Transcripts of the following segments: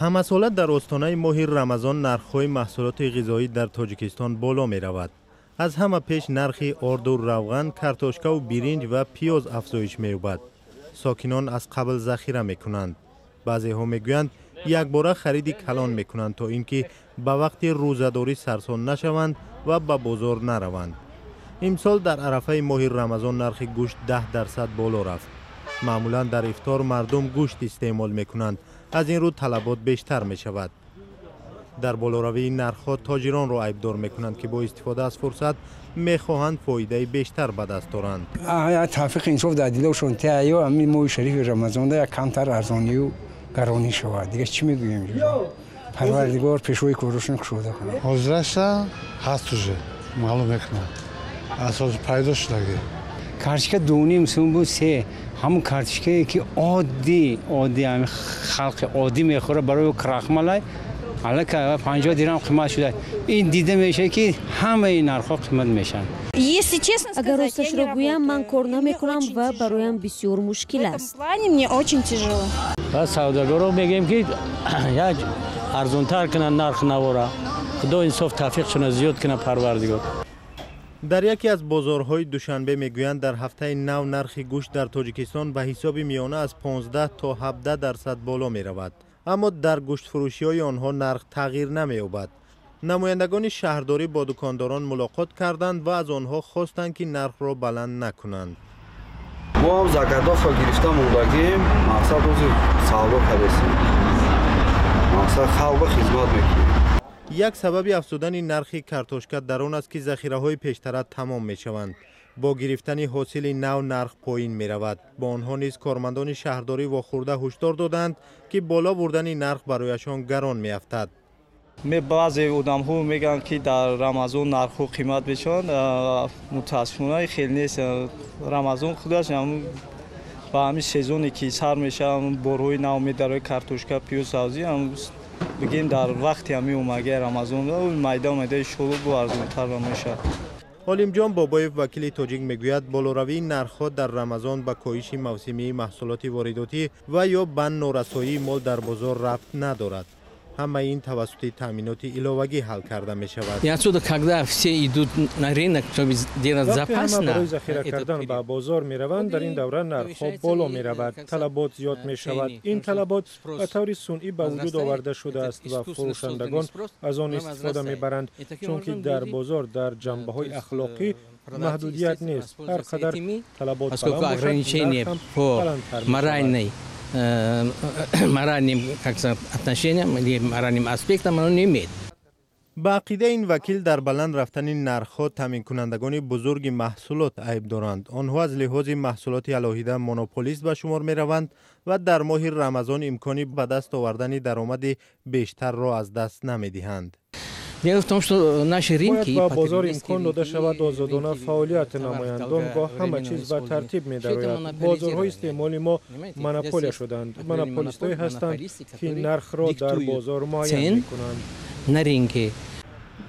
Ҳамасола дар остонаи моҳи Рамазон нархҳои маҳсулоти ғизоӣ дар Тоҷикистон боло меравад. Аз ҳама пеш нархи орду равған, картошкаву биринҷ ва пиёз афзоиш меёбад. Сокинон аз қабл захира мекунанд. Баъзеҳо мегӯянд, якбора хариди калон мекунанд, то ин ки ба вақти рӯзадорӣ сарсон нашаванд ва ба бозор нараванд. Имсол дар арафаи моҳи Рамазон нархи гӯшт 10% боло рафт. Маъмулан дар ифтор мардум гӯшт истеъмол мекунанд, аз ин рӯ талабот бештар мешавад. Дар болоравии нархҳо тоҷиронро айбдор мекунанд, ки бо истифода аз фурсат мехоҳанд фоидаи бештар ба даст оранд. Тавфиқ инсоф дар дилошон теаё, ҳамин моҳи шарифи Рамазонда як камтар арзонию гаронӣ шавад. Дигар чӣ мегӯем? Парвардигор пешвои корашон кушода кунад. Ҳозираша ҳаст, уже маълум мекунад, асос пайдо шудаги. Картошка 2,5 сум буд, се. Ҳамун картошкае ки оддӣ оддӣ, ҳамин халқи оддӣ мехӯрад, барои крахмалай аллакай 50 дирам қимат шуда. Ин дида мешавад, ки ҳамаи нархҳо қимат мешаванд. Агар росташро гӯям, ман кор намекунам ва бароям бисёр мушкил аст. Савдогаро мегӯем, ки як арзонтар кунанд нарх навора. Худо инсоф тавфиқшона зиёд кунад Парвардигор. Дар яке аз бозорҳои Душанбе мегӯянд, дар ҳафтаи нав нархи гӯшт дар Тоҷикистон ба ҳисоби миёна аз 15 то 17% боло меравад, аммо дар гӯштфурӯшиҳои онҳо нарх тағйир намеёбад. Намояндагони шаҳрдорӣ бо дукондорон мулоқот карданд ва аз онҳо хостанд, ки нархро баланд накунанд. Мо ҳам заготовка гирифта мондагим. Мақсад, ҳозир савдо кардесем, мақсад, халқ ба хизмат мекунем. Як сабаби афзудани нархи картошка дар он аст, ки захираҳои пештара тамом мешаванд. Бо гирифтани ҳосили нав нарх поин меравад. Бо онҳо низ кормандони шаҳрдорӣ вохӯрда ҳушдор доданд, ки боло бурдани нарх барояшон гарон меафтад. Баъзе одамҳо мегӯянд, ки дар Рамазон нархҳо қимат мешаванд. Мутаассифона, хел нест. Рамазон худаш ба ҳамин сезоне ки сар мешавад, борҳои нав медарои, картошка, пиёз, сабзӣ. Бигем, дар вақти ҳамин омагаи Рамазон майда майдаи шолу арзонтар мешавад. Олимҷон Бобоев, вакили тоҷик, мегӯяд, болоравии нархҳо дар Рамазон ба коҳиши мавсимии маҳсулоти воридотӣ ва ё ба норасоии мол дар бозор рабт надорад. Ҳамаи ин тавассути таъминоти иловагӣ ҳал карда мешавад. Вақте ҳама барои захира кардан ба бозор мераванд, дар ин давра нархҳо боло меравад, талабот зиёд мешавад. Ин талабот ба таври сунъӣ ба вуҷуд оварда шудааст ва фурӯшандагон аз он истифода мебаранд, чунки дар бозор дар ҷанбаҳои ахлоқӣ маҳдудият нест. Ҳар қадар талабот баланд бошад, нарх ҳам баландтар мешавад. Моральным, как сказать, отношениям или моральным аспектам оно не имеет. Ба ақидаи ин вакил, дар баланд рафтани нархҳо таъминкунандагони бузурги маҳсулот айб доранд. Онҳо аз лиҳози маҳсулоти алоҳида монополист ба шумор мераванд ва дар моҳи Рамазон имкони ба даст овардани даромади бештарро аз даст намедиҳанд. Дело в том, что наши рынки. Бояд ба бозор имкон дода шавад озодона фаъолият намоянд, он гоҳ ҳама чиз ба тартиб медарояд. Бозорҳои истеъмоли мо монополия шуданд. Монополистҳое ҳастанд, ки нархро дар бозор муайян мекунанд. На рынке.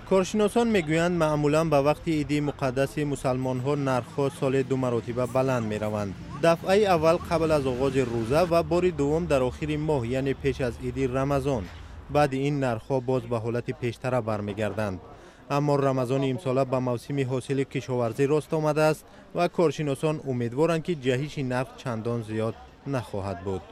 Коршиносон мегӯянд, маъмулан ба вақти иди муқаддаси мусалмонҳо нархҳо соли ду маротиба баланд мераванд: дафъаи аввал қабл аз оғози рӯза ва бори дуввум дар охири моҳ, яъне пеш аз иди Рамазон. Баъди ин нархҳо боз ба ҳолати пештара бармегарданд. Аммо Рамазони имсола ба мавсими ҳосили кишоварзӣ рост омадааст ва коршиносон умедворанд, ки ҷаҳиши нарх чандон зиёд нахоҳад буд.